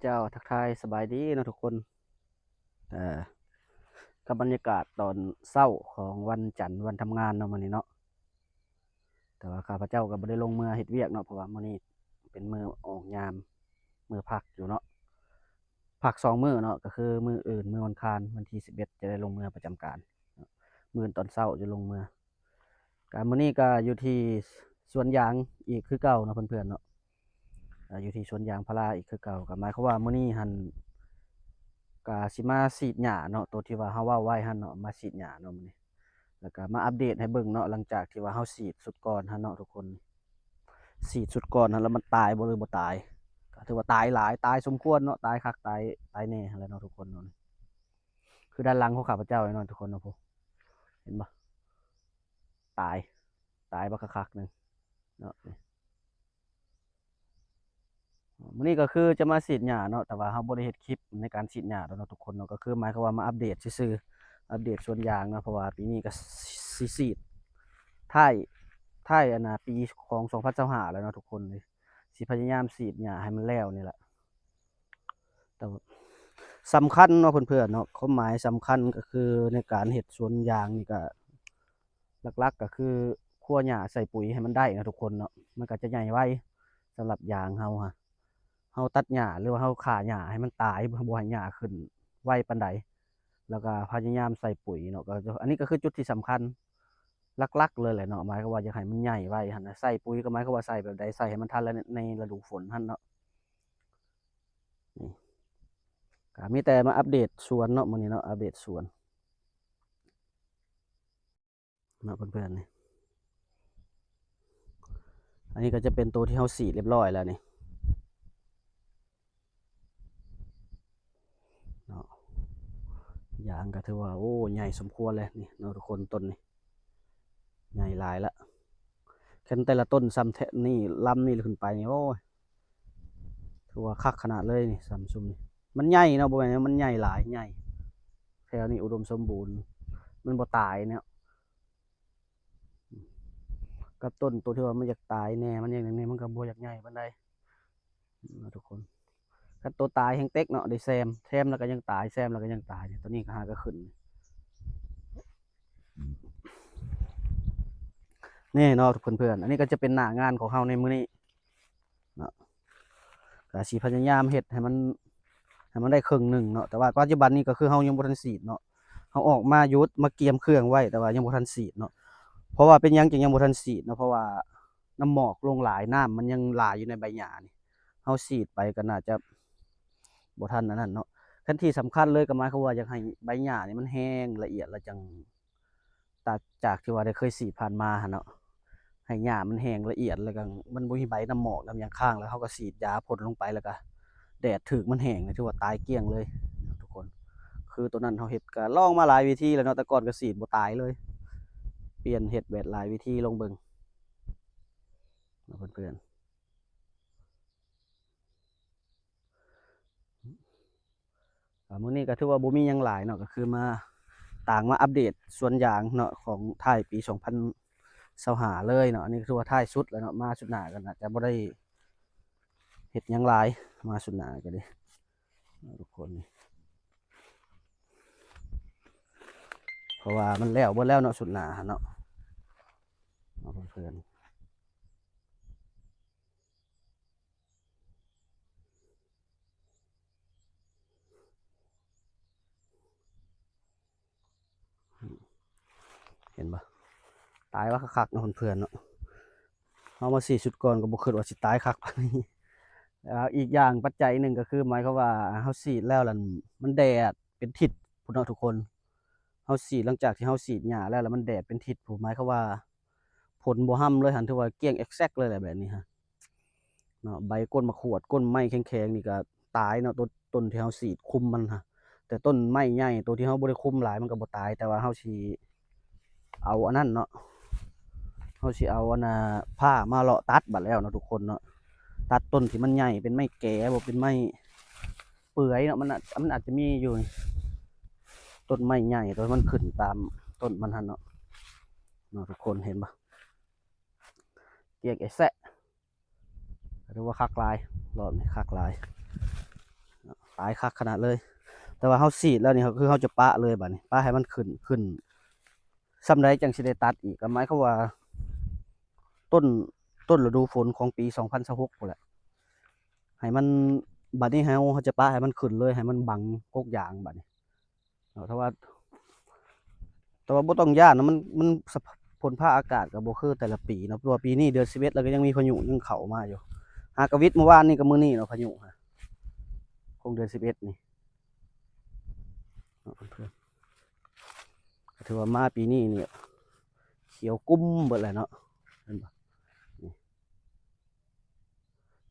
ເຈົ້າ ທັກທາຍສະບາຍດີເນາະທຸກຄົນ ເອີ ກັບບັນຍາກາດຕອນເຊົ້າຂອງວັນຈັນ ວັນທຳງານເນາະມື້ນີ້ເນາະ. ແຕ່ວ່າຂ້າພະເຈົ້າກໍບໍ່ໄດ້ລົງເມືອເຮັດວຽກເນາະ ເພາະວ່າມື້ນີ້ເປັນມື້ອອກຍາມ ມື້ພັກຢູ່ເນາະ ພັກສອງມື້ເນາະ ກໍຄືມື້ອື່ນ ມື້ວັນອັງຄານ ວັນທີສິບເອັດ ຈະໄດ້ລົງເມືອປະຈຳການ ມື້ອື່ນຕອນເຊົ້າຈະລົງເມືອ. ກະມື້ນີ້ກະຢູ່ທີ່ສວນຢາງອີກຄືເກົ່າເນາະເພື່ອນໆເນາະ ກະຢູ່ທີ່ສວນຢາງພາລາອີກຄືເກົ່າ ກະໝາຍຄວາມວ່າມື້ນີ້ຫັ້ນກະຊິມາສີດຫຍ້າເນາະ ໂຕທີ່ວ່າເຮົາເວົ້າໄວ້ຫັ້ນເນາະ ມາສີດຫຍ້າເນາະມື້ນີ້ ແລ້ວກະມາອັບເດດໃຫ້ເບິ່ງເນາະ ຫຼັງຈາກທີ່ວ່າເຮົາສີດຊຸດກ່ອນຫັ້ນເນາະທຸກຄົນ ສີດຊຸດກ່ອນຫັ້ນ ແລ້ວມັນຕາຍບໍ່ ຫຼືບໍ່ຕາຍ ກະຖືວ່າຕາຍຫຼາຍ ຕາຍສົມຄວນເນາະ ຕາຍຄັກ ຕາຍ ຕາຍແນ່ຫັ້ນແຫຼະເນາະທຸກຄົນເນາະ. ຄືດ້ານຫຼັງຂອງຂ້າພະເຈົ້ານີ້ເນາະທຸກຄົນເນາະ ເຫັນບໍ່ ຕາຍ ຕາຍບັກຄັກໆໜຶ່ງເນາະ. ມື້ນີ້ກໍຄືຈະມາສີດຫຍ້າເນາະ ແຕ່ວ່າເຮົາບໍ່ໄດ້ເຮັດຄລິບໃນການສີດຫຍ້າດອກເນາະທຸກຄົນເນາະ ກໍຄືໝາຍຄວາມວ່າມາອັບເດດຊື່ໆ ອັບເດດສວນຢາງເນາະ ເພາະວ່າປີນີ້ກໍຊິ ຊິສີດທ້າຍ ທ້າຍອັນນ່າປີຂອງສອງພັນຊາວຫ້າແລ້ວເນາະທຸກຄົນເອີຍ ຊິພະຍາຍາມສີດຫຍ້າໃຫ້ມັນແລ້ວນີ້ແຫຼະ. ແຕ່ວ່າສຳຄັນເນາະເພື່ອນໆເນາະ ຄວາມໝາຍສຳຄັນກໍຄືໃນການເຮັດສວນຢາງນີ້ກໍ ຫຼັກໆກໍຄືຄົວຫຍ້າໃສ່ປຸຍໃຫ້ມັນໄດ້ເນາະທຸກຄົນເນາະ ມັນກໍຈະໃຫຍ່ໄວ. ສຳລັບຢາງເຮົາຫະ ເຮົາຕັດຫຍ້າ ຫຼືວ່າເຮົາຂ້າຫຍ້າໃຫ້ມັນຕາຍ ບໍ່ໃຫ້ຫຍ້າຂຶ້ນໄວປານໃດ ແລ້ວກໍພະຍາຍາມໃສ່ປຸຍເນາະ ກໍ ອັນນີ້ກໍຄືຈຸດທີ່ສຳຄັນຫຼັກໆເລີຍແຫຼະເນາະ ໝາຍຄວາມວ່າຢາກໃຫ້ມັນໃຫຍ່ໄວຫັ້ນນະ ໃສ່ປຸຍກໍໝາຍຄວາມວ່າໃສ່ແບບໃດ ໃສ່ໃຫ້ມັນທັນແລ້ວໃນລະດູຝົນຫັ້ນເນາະ. ນີ້ ກໍມີແຕ່ມາອັບເດດສວນເນາະ ມື້ນີ້ເນາະ ອັບເດດສວນເນາະເພື່ອນໆນີ້ ອັນນີ້ກໍຈະເປັນໂຕທີ່ເຮົາສີດລຽບຮ້ອຍແລ້ວນີ້ເນາະ ຢາງກໍຖືວ່າ ໂອ້ ໃຫຍ່ສົມຄວນແລ້ວນີ້ເນາະທຸກຄົນ ຕົ້ນນີ້ໃຫຍ່ຫຼາຍລະ ແຕ່ລະຕົ້ນສ່ຳແທ້ນີ້ ລຳນີ້ຂຶ້ນໄປນີ້ ໂອ້ຍ ຖືວ່າຄັກຂະໜາດເລີຍນີ້ ສ່ຳຊຸມນີ້ ມັນໃຫຍ່ເນາະ ບໍ່ແມ່ນມັນໃຫຍ່ຫຼາຍ ໃຫຍ່ ແຖວນີ້ອຸດົມສົມບູນ ມັນບໍ່ຕາຍເນາະ ກັບຕົ້ນໂຕທີ່ວ່າມັນຢາກຕາຍແດ່ ມັນຫຍັງແດ່ ມັນກໍບໍ່ຢາກໃຫຍ່ປານໃດເນາະທຸກຄົນ. ຄັນໂຕຕາຍແຮ່ງເຕັກເນາະ ໄດ້ແຊມ ແຊມແລ້ວກໍຍັງຕາຍ ແຊມແລ້ວກໍຍັງຕາຍ ໂຕນີ້ກໍຫາກໍຂຶ້ນ ນີ້ເນາະເພື່ອນໆ ອັນນີ້ກໍຈະເປັນໜ້າງານຂອງເຮົາໃນມື້ນີ້ເນາະ ກະຊິພະຍາຍາມເຮັດໃຫ້ມັນ ໃຫ້ມັນໄດ້ເຄິ່ງໜຶ່ງເນາະ ແຕ່ວ່າປັດຈຸບັນນີ້ກໍຄືເຮົາຍັງບໍ່ທັນສີດເນາະ ເຮົາອອກມາຢຸດ ມາກຽມເຄື່ອງໄວ້ ແຕ່ວ່າຍັງບໍ່ທັນສີດເນາະ ເພາະວ່າເປັນຫຍັງຈຶ່ງຍັງບໍ່ທັນສີດເນາະ ເພາະວ່ານ້ຳໝອກລົງຫຼາຍ ນ້ຳມັນຍັງຫຼາຍຢູ່ໃນໃບຫຍ້ານີ້ ເຮົາສີດໄປກໍໜ້າຈະບໍ່ທັນອັນນັ້ນເນາະ ຄັນທີ່ສຳຄັນເລີຍກໍໝາຍຄວາມວ່າຢາກໃຫ້ໃບຫຍ້ານີ້ມັນແຫ້ງລະອຽດ ແລ້ວຈັ່ງ ຕາ ຈາກທີ່ວ່າໄດ້ເຄີຍສີດຜ່ານມາຫັ້ນເນາະ ໃຫ້ຫຍ້າມັນແຫ້ງລະອຽດ ແລ້ວກໍມັນບໍ່ມີໃບນ້ຳໝອກນ້ຳຫຍັງຄ້າງ ແລ້ວເຮົາກໍສີດຢາພົ່ນລົງໄປ ແລ້ວກໍແດດຖືກມັນແຫ້ງ ຖືວ່າຕາຍກ້ຽງເລີຍທຸກຄົນ. ຄືໂຕນັ້ນເຮົາເຮັດ ກໍລອງມາຫຼາຍວິທີແລ້ວເນາະ ແຕ່ກ່ອນກໍສີດບໍ່ຕາຍເລີຍ ປ່ຽນເຮັດແບບຫຼາຍວິທີລອງເບິ່ງເນາະເພື່ອນໆ. ອ່າ ມື້ນີ້ກໍຖືວ່າບໍ່ມີຫຍັງຫຼາຍເນາະ ກໍຄືມາ ຕ່າງມາອັບເດດສວນຢາງເນາະ ຂອງທ້າຍປີສອງພັນຊາວຫ້າເລີຍເນາະ ອັນນີ້ກໍຖືວ່າທ້າຍສຸດແລ້ວເນາະ ມາສຸດໜ້າກໍໜ້າຈະບໍ່ໄດ້ເຮັດຫຍັງຫຼາຍ ມາສຸດໜ້າກໍດີເນາະທຸກຄົນ ເພາະວ່າມັນແລ້ວເບິດແລ້ວເນາະ ສຸດໜ້າຫັ້ນເນາະ ເນາະເພື່ອນໆ. ເຫັນບໍ່? ຕາຍວ່າຄັກໆເນາະເພື່ອນໆເນາະ. ເຮົາມາສີດຊຸດກ່ອນກໍບໍ່ຄິດວ່າຊິຕາຍຄັກປານນີ້. ແລ້ວອີກຢ່າງປັດໄຈໜຶ່ງກໍຄື ໝາຍຄວາມວ່າເຮົາສີດແລ້ວລະ ມັນແດດເປັນທິດພຸ້ນເນາະທຸກຄົນ. ເຮົາສີດ ຫຼັງຈາກທີ່ເຮົາສີດຫຍ້າແລ້ວ ລະມັນແດດເປັນທິດພຸ້ນ ໝາຍຄວາມວ່າ ຜົນບໍ່ຮ່ຳເລີຍຫັ້ນ ຖືວ່າກ້ຽງແອັກແຊັກເລີຍແຫຼະແບບນີ້ຫັ້ນເນາະ. ໃບກົ້ນໝາກຂວດ ກົ້ນໄມ້ແຂງໆນີ້ກໍຕາຍເນາະ ຕົ້ນ ຕົ້ນທີ່ເຮົາສີດຄຸມມັນຫັ້ນ. ແຕ່ຕົ້ນໄມ້ໃຫຍ່ ໂຕທີ່ເຮົາບໍ່ໄດ້ຄຸມຫຼາຍ ມັນກໍບໍ່ຕາຍ ແຕ່ວ່າເຮົາຊິເອົາອັນນັ້ນເນາະ ເຮົາຊິເອົາອັນນ່າ ພ້າມາເລາະຕັດບັດແລ້ວເນາະທຸກຄົນເນາະ. ຕັດຕົ້ນທີ່ມັນໃຫຍ່ ເປັນໄມ້ແກ ບໍ່ເປັນໄມ້ເປືອຍເນາະ ມັນອາດ ມັນອາດຈະມີຢູ່ ຕົ້ນໄມ້ໃຫຍ່ ໂຕທີ່ມັນຂຶ້ນຕາມຕົ້ນມັນຫັ້ນເນາະ ເນາະ ທຸກຄົນເຫັນບໍ່? ກຽງແອແຊະ ຖືວ່າຄັກຫຼາຍ ລອບນີ້ຄັກຫຼາຍ ຕາຍຄັກຂະໜາດເລີຍ. ແຕ່ວ່າເຮົາສີດແລ້ວນີ້ ເຮົາ ຄືເຮົາຈະປະເລີຍບາດນີ້ ປະໃຫ້ມັນຂຶ້ນ ຂຶ້ນຊ່ຳໃດຈັ່ງຊິໄດ້ຕັດອີກ ກໍໝາຍຄວາມວ່າ ຕົ້ນ ຕົ້ນລະດູຝົນຂອງປີສອງພັນຊາວຫົກພຸ້ນແຫຼະ ໃຫ້ມັນ ບາດນີ້ເຮົາ ເຮົາຈະປະໃຫ້ມັນຂຶ້ນເລີຍ ໃຫ້ມັນບັງກົກຢາງບາດນີ້ເນາະ. ແຕ່ວ່າ ແຕ່ວ່າບໍ່ຕ້ອງຢ້ານນະ ມັນ ມັນ ສະ ຝົນຟ້າອາກາດກໍບໍ່ຄືແຕ່ລະປີເນາະ ເພາະວ່າປີນີ້ເດືອນສິບເອັດ ແລ້ວກໍຍັງມີພາຍຸຍັງເຂົ້າມາຢູ່ ຫາກະວິດມື້ວານນີ້ກັບມື້ນີ້ເນາະ ພາຍຸ ຂອງເດືອນສິບເອັດນີ້ເນາະ ເພື່ອນໆ ກໍຖືວ່າມາປີນີ້ນີ້ຂຽວກຸ້ມເບິດແລ້ວເນາະ ເຫັນບໍ່ນີ້.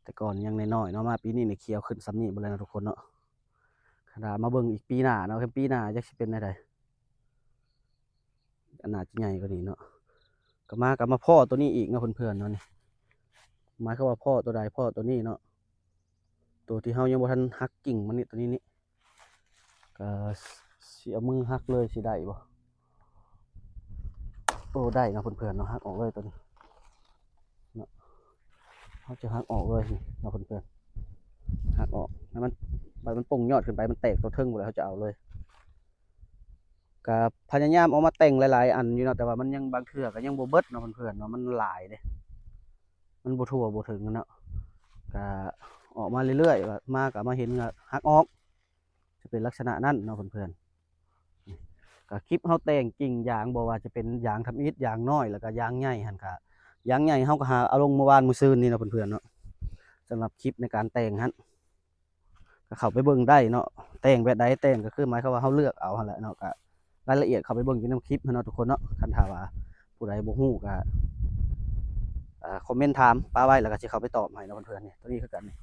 ແຕ່ກ່ອນຍັງນ້ອຍໆເນາະ ມາປີນີ້ນີ້ຂຽວຂຶ້ນຊ່ຳນີ້ເບິດແລ້ວເນາະທຸກຄົນເນາະ. ຄັນວ່າມາເບິ່ງອີກປີໜ້າເນາະ ຄັນປີໜ້າຈັກຊິເປັນແນວໃດ ອັນໜ້າຈະໃຫຍ່ກວ່ານີ້ເນາະ. ກໍມາ ກໍມາພໍ້ຕົວນີ້ອີກເນາະເພື່ອນໆເນາະ ນີ້ ໝາຍຄວາມວ່າພໍ້ຕົວໃດ ພໍ້ຕົວນີ້ເນາະ ຕົວທີ່ເຮົາຍັງບໍ່ທັນຫັກກິ່ງມັນນີ້ ຕົວນີ້ນີ້ ກໍຊິເອົາມືຫັກເລີຍ ຊິໄດ້ບໍ່? ໂອ້ ໄດ້ເນາະເພື່ອນໆເນາະ ຫັກອອກເລີຍຕົວນີ້ເນາະ ເຮົາຈະຫັກອອກເລີຍນີ້ເນາະເພື່ອນໆ ຫັກອອກໃຫ້ມັນ ໃບມັນປົ່ງຍອດຂຶ້ນໄປ ມັນແຕກຕົວເທິງພຸ້ນແຫຼະ ເຮົາຈະເອົາເລີຍ. ກະພະຍາຍາມເອົາມາແຕ່ງຫຼາຍໆອັນຢູ່ເນາະ ແຕ່ວ່າມັນຍັງ ບາງເທື່ອກໍຍັງບໍ່ເບິດເນາະເພື່ອນໆເນາະ ມັນຫຼາຍເດ້ ມັນບໍ່ທົ່ວບໍ່ເຖິງເນາະ. ກະອອກມາເລື້ອຍໆ ມາກະມາເຫັນກະຫັກອອກ ຈະເປັນລັກສະນະນັ້ນເນາະເພື່ອນໆ. ກະຄລິບເຮົາແຕ່ງກິ່ງຢາງ ບໍ່ວ່າຈະເປັນຢາງທຳອິດ ຢາງນ້ອຍ ແລ້ວກະຢາງໃຫຍ່ຫັ້ນ ກະຢາງໃຫຍ່ເຮົາກໍຫາເອົາລົງມື້ວານມື້ຊືນນີ້ເນາະເພື່ອນໆເນາະ. ສຳລັບຄລິບໃນການແຕ່ງຫັ້ນ ກໍເຂົ້າໄປເບິ່ງໄດ້ເນາະ ແຕ່ງແບບໃດ ແຕ່ງກໍຄືໝາຍຄວາມວ່າເຮົາເລືອກເອົາຫັ້ນແຫຼະເນາະ. ກໍລາຍລະອຽດເຂົ້າໄປເບິ່ງຢູ່ໃນຄລິບຫັ້ນເນາະທຸກຄົນເນາະ. ຄັນຖ້າວ່າຜູ້ໃດບໍ່ຮູ້ກໍ ອ່າ ຄອມເມັນຖາມປະໄວ້ ແລ້ວກໍຊິເຂົ້າໄປຕອບໃຫ້ເນາະເພື່ອນໆ. ນີ້ ຕົວນີ້ຄືກັນນີ້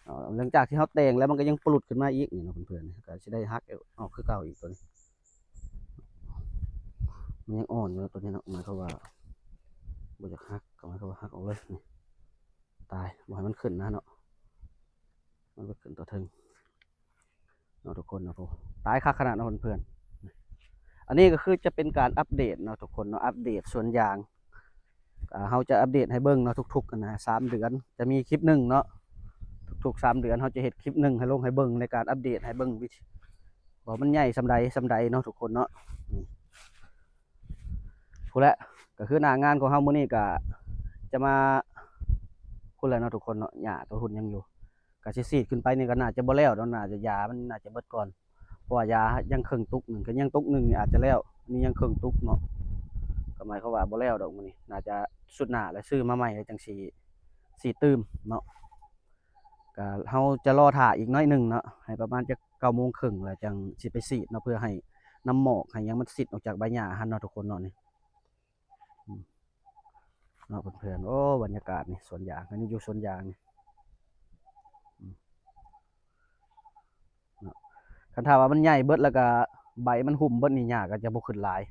ເນາະ ຫຼັງຈາກທີ່ເຮົາແຕ່ງແລ້ວ ມັນກໍຍັງປະຫຼຸດຂຶ້ນມາອີກນີ້ເນາະເພື່ອນໆ ກໍຊິໄດ້ຫັກອອກຄືເກົ່າອີກ. ຕົວນີ້ມັນຍັງອ່ອນຢູ່ເນາະ ຕົວນີ້ເນາະ ໝາຍຄວາມວ່າບໍ່ຢາກຫັກ ກໍໝາຍຄວາມວ່າຫັກອອກເລີຍນີ້ ຕາຍ ບໍ່ໃຫ້ມັນຂຶ້ນນະເນາະ ມັນໄປຂຶ້ນຕົວເທິງເນາະທຸກຄົນເນາະ. ໂອ້ ຕາຍຄັກຂະໜາດເນາະເພື່ອນໆ. ອັນນີ້ກໍຄືຈະເປັນການອັບເດດເນາະທຸກຄົນເນາະ ອັບເດດສວນຢາງ. ອ່າ ເຮົາຈະອັບເດດໃຫ້ເບິ່ງເນາະ ທຸກໆ ອັນນະ ສາມເດືອນຈະມີຄລິບໜຶ່ງເນາະ ທຸກໆ ສາມເດືອນເຮົາຈະເຮັດຄລິບໜຶ່ງໃຫ້ລົງໃຫ້ເບິ່ງ ໃນການອັບເດດໃຫ້ເບິ່ງ ວິທີວ່າມັນໃຫຍ່ສ່ຳໃດ ສ່ຳໃດເນາະທຸກຄົນເນາະ. ພຸ້ນແຫຼະ ກໍຄືໜ້າງານຂອງເຮົາມື້ນີ້ກໍຈະມາພຸ້ນແຫຼະເນາະທຸກຄົນເນາະ ຫຍ້າຕົວພຸ້ນຍັງຢູ່ ກໍຊິສີດຂຶ້ນໄປນີ້ກໍໜ້າຈະບໍ່ແລ້ວເນາະ ໜ້າຈະຢາມັນໜ້າຈະເບິດກ່ອນ ເພາະວ່າຢາຍັງເຄິ່ງຕຸກໜຶ່ງ ຄັນຍັງຕຸກໜຶ່ງນີ້ອາດຈະແລ້ວ ອັນນີ້ຍັງເຄິ່ງຕຸກເນາະ ກໍໝາຍຄວາມວ່າບໍ່ແລ້ວດອກມື້ນີ້ ໜ້າຈະຊຸດໜ້າແລ້ວຊື້ມາໃໝ່ແລ້ວຈັ່ງຊິ ຊິຕື່ມເນາະ. ກະເຮົາຈະລໍຖ້າອີກໜ້ອຍໜຶ່ງເນາະ ໃຫ້ປະມານຈັກເກົ້າໂມງເຄິ່ງ ແລ້ວຈັ່ງຊິໄປສີດເນາະ ເພື່ອໃຫ້ນ້ຳໝອກໃຫ້ຫຍັງມັນຊິດອອກຈາກໃບຫຍ້າຫັ້ນເນາະທຸກຄົນເນາະ. ນີ້ ອືມ ເນາະເພື່ອນໆ ໂອ້ ບັນຍາກາດນີ້ສວນຢາງ ອັນນີ້ຢູ່ສວນຢາງນີ້ ອືມ ເນາະ. ຄັນຖ້າວ່າມັນໃຫຍ່ເບິດ ແລ້ວກະໃບມັນຫຸ້ມເບິດນີ້ ຫຍ້າກໍຈະບໍ່ຂຶ້ນຫຼາຍ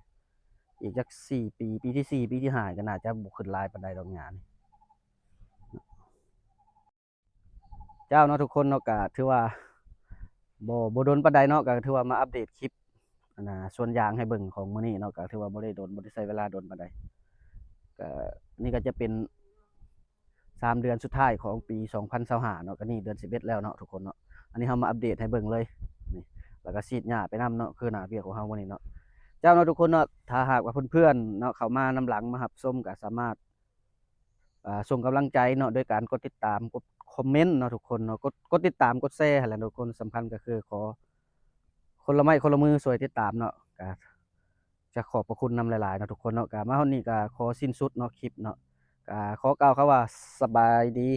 ອີກຈັກສີ່ປີ ປີທີສີ່ ປີທີຫ້າ ກໍໜ້າຈະບໍ່ຂຶ້ນຫຼາຍປານໃດດອກຫຍ້ານີ້. ເຈົ້າເນາະທຸກຄົນເນາະ ກະຖືວ່າບໍ່ ບໍ່ດົນປານໃດເນາະ ກະຖືວ່າມາອັບເດດຄລິບ ອັນນ່າ ສວນຢາງໃຫ້ເບິ່ງຂອງມື້ນີ້ເນາະ ກະຖືວ່າບໍ່ໄດ້ດົນ ບໍ່ໄດ້ໃຊ້ເວລາດົນປານໃດ. ກະນີ້ກໍຈະເປັນສາມເດືອນສຸດທ້າຍຂອງປີສອງພັນຊາວຫ້າເນາະ ກະນີ້ເດືອນສິບເອັດແລ້ວເນາະທຸກຄົນເນາະ. ອັນນີ້ເຮົາມາອັບເດດໃຫ້ເບິ່ງເລີຍນີ້ ແລ້ວກະສີດຫຍ້າໄປນຳເນາະ ຄືໜ້າວຽກຂອງເຮົາມື້ນີ້ເນາະ. ເຈົ້າເນາະທຸກຄົນເນາະ ຖ້າຫາກວ່າເພື່ອນໆເນາະ ເຂົ້າມານຳຫຼັງມາຮັບຊົມ ກະສາມາດ ອ່າ ສົ່ງກຳລັງໃຈເນາະ ໂດຍການກົດຕິດຕາມ ກົດຄອມເມັນເນາະທຸກຄົນເນາະ ກົດ ກົດຕິດຕາມ ກົດແຊຫັ້ນແຫຼະທຸກຄົນ. ສຳຄັນກໍຄືຂໍຄົນລະໄມ້ຄົນລະມືຊ່ວຍຕິດຕາມເນາະ ກະຈະຂອບພະຄຸນນຳຫຼາຍໆເນາະທຸກຄົນເນາະ. ກະມາຮອດນີ້ກະຂໍສິ້ນສຸດເນາະ ຄລິບເນາະ ກະຂໍກ່າວຄຳວ່າສະບາຍດີ.